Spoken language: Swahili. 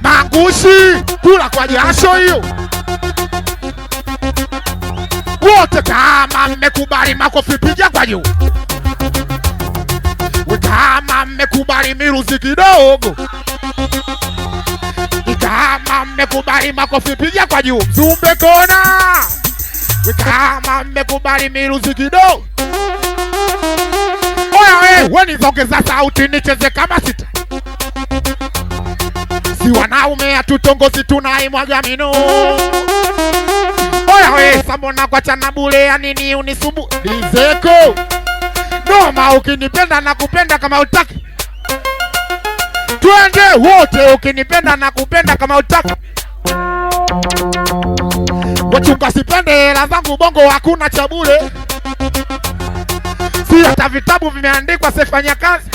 Mangushi kula kwa jasho hiyo. Wote kama mmekubali makofi piga kwa juu. Kama mmekubali miruzi kidogo. Kama mmekubali makofi piga kwa juu. Mzumbe kona. Kama mmekubali miruzi kidogo. Oya we, we nizongeza sauti nicheze kama sita. Si wanaume hatutongozi tunaimwaga mino. Oya we, sambona kwa chana bure ya nini unisumbu? Lizeko. Noma ukinipenda na kupenda kama utaki. Twende wote ukinipenda na kupenda kama utaki. Wachunga sipende hela zangu bongo hakuna cha bure. Si hata vitabu vimeandikwa sefanya kazi.